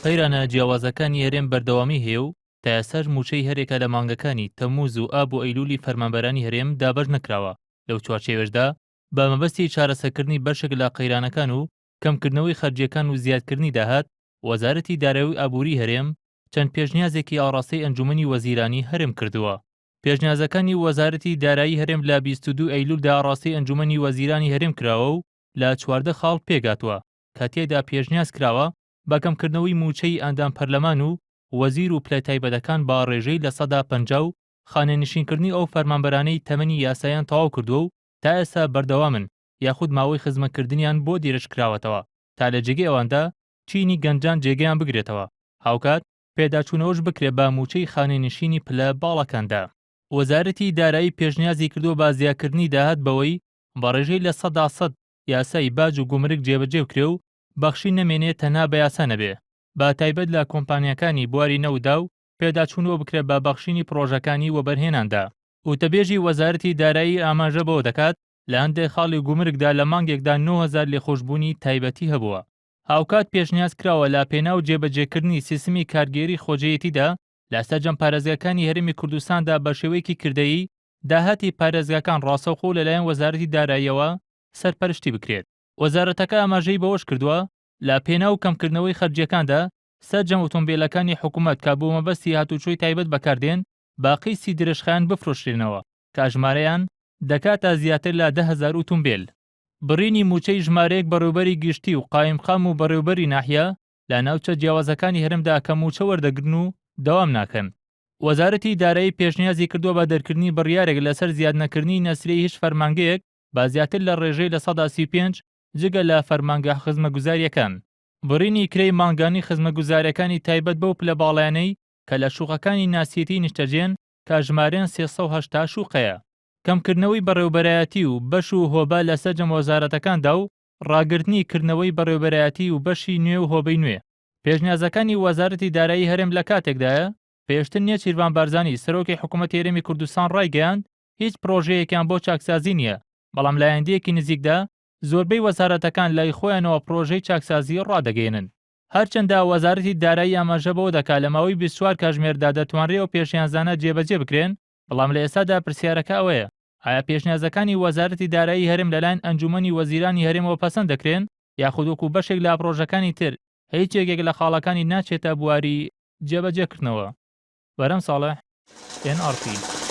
قەیرانە جیاوازەکانی هەرێم بەردەوامی هەیە و تا ئێستاش مووچەی هەریەکە لە مانگەکانی تەمموز و ئاب و ئەیلولی فەرمانبەرانی هەرێم دابەش نەکراوە، لەو چوارچێوەشدا بە مەبەستی چارەسەرکردنی بەشێک لە قەیرانەکان و کەمکردنەوەی خەرجییەکان و زیادکردنی داهات، وەزارەتی دارایی و ئابووریی هەرێم چەند پێشنیازێکی ئاڕاستەی ئەنجوومەنی وەزیرانی هەرێم کردووە. پێشنیازەکانی وەزارەتی دارایی هەرێم لە 22 ئەیلولدا ئاڕاستەی ئەنجوومەنی وەزیرانی هەرێم کراوە و لە 14 خاڵ پێکهاتووە کە تێیدا پێشنیاز کراوە بە کەمکردنەوەی مووچەی ئەندام پەرلەمان و وەزیر و پلە تایبەتەکان بە ڕێژەی 50% و خانەنشینکردنی ئەو فەرمانبەرانەی تەمەنی یاساییان تەواو کردووە و تا ئێستا بەردەوامن یاخود ماوەی خزمەتکردنیان بۆ درێژکراوەتەوە تا لە جێگەی ئەواندا چینی گەنجان جێگەیان بگرێتەوە، هاوکات پێداچوونەوەش بکرێت بە مووچەی خانەنشینی پلە باڵاکاندا. وەزارەتی دارایی پێشنیازی کردووە بە زیادکردنی داهات بەوەی بە ڕێژەی 100% یاسای باج و گومرگ جێبەجێ بکرێ و بەخشین نەمێنێ تەنها بە یاسا نەبێ بە تایبەت لە کۆمپانیاکانی بواری نەوتدا و پێداچوونەوە بکرێ بە بەخشینی پڕۆژەکانی وەبەرهێناندا. وتەبێژی وەزارەتی دارایی ئاماژە بەوە دەکات، لە هەندێک خاڵی گومرگدا لە مانگێکدا 9000 لێخۆشبوونی تایبەتی هەبووە. هاوکات پێشنیاز کراوە لە پێناو جێبەجێکردنی سیستمی کارگێری خۆجێیەتیدا لە سەرجەم پارێزگاکانی هەرێمی کوردستاندا بە شێوەیەکی کردەیی داهاتی پارێزگاکان ڕاستەوخۆ لەلایەن وەزارەتی داراییەوە سەرپەرشتی بکرێت. وەزارەتەکە ئاماژەی بەوەشکردووە، لە پێناو کەمکردنەوەی خەرجییەکاندا سەرجەم ئۆتۆمبێلەکانی حکومەت کە بۆ مەبەستی هاتوچۆی تایبەت بەکاردێن بە قیستی درێژخایەن بفرۆشرێنەوە کە ژمارەیان دەکاتە زیاتر لە 10,000 ئوتومبێل. بڕینی مووچەی ژمارەیەک بەڕێوبەری گشتی و قایمقام و بەڕێوبەری ناحیە لە ناوچە جیاوازەکانی هەرێمدا کە مووچە وەردەگرن و دەوام ناکەن. وەزارەتی دارایی پێشنیازی کردووە بە دەرکردنی بڕیارێک لەسەر زیادنەکردنی نەسریەی هیچ فەرمانگەیەک بە زیاتر لە ڕێژەی 35% جگە لە فەرمانگە خزمەگوزارییەکان. بڕینی کرێی مانگانەی خزمەتگوزارییەکانی تایبەت بەو پلە باڵایانەی کە لە شوقەکانی ناسیەتی نیشتەجێن کە ژمارەیان 380 شوقەیە. کەمکردنەوەی بەڕێوبەرایەتی و بەش و هۆبە لە سەرجەم وەزارەتەکاندا و ڕاگرتنی کردنەوەی بەڕێوبەرایەتی و بەشی نوێ و هۆبەی نوێ. پێشنیازەکانی وەزارەتی دارایی هەرێم لە کاتێکدایە، پێشتر نێچیرڤان بارزانی سەرۆکی حکومەتی هەرێمی کوردستان ڕایگەیاند هیچ پڕۆژەیەکیان بۆ چاکسازی نییە، بەڵام لە ئایندەیەکی نزیکدا زۆربەی وەزارەتەکان لای خۆیانەوە پڕۆژەی چاکسازی ڕادەگەیەنن. هەرچەندە وەزارەتی دارایی ئاماژە بەوە دەکات لە ماوەی 24 کاژمێردا دەتوانرێ ئەو پێشنیازانە جێبەجێ بکرێن، بەڵام لە ئێستادا پرسیارەکە ئەوەیە ئایا پێشنیازەکانی وەزارەتی دارایی هەرێم لەلایەن ئەنجوومەنی وەزیرانی هەرێمەوە پەسەند دەکرێن یاخود وەکو بەشێک لە پڕۆژەکانی تر هیچ یەکێک لە خاڵەکانی ناچێتە بواری جێبەجێکردنەوە؟ بەرهەم ساڵح، ئێن ئاڕ تی.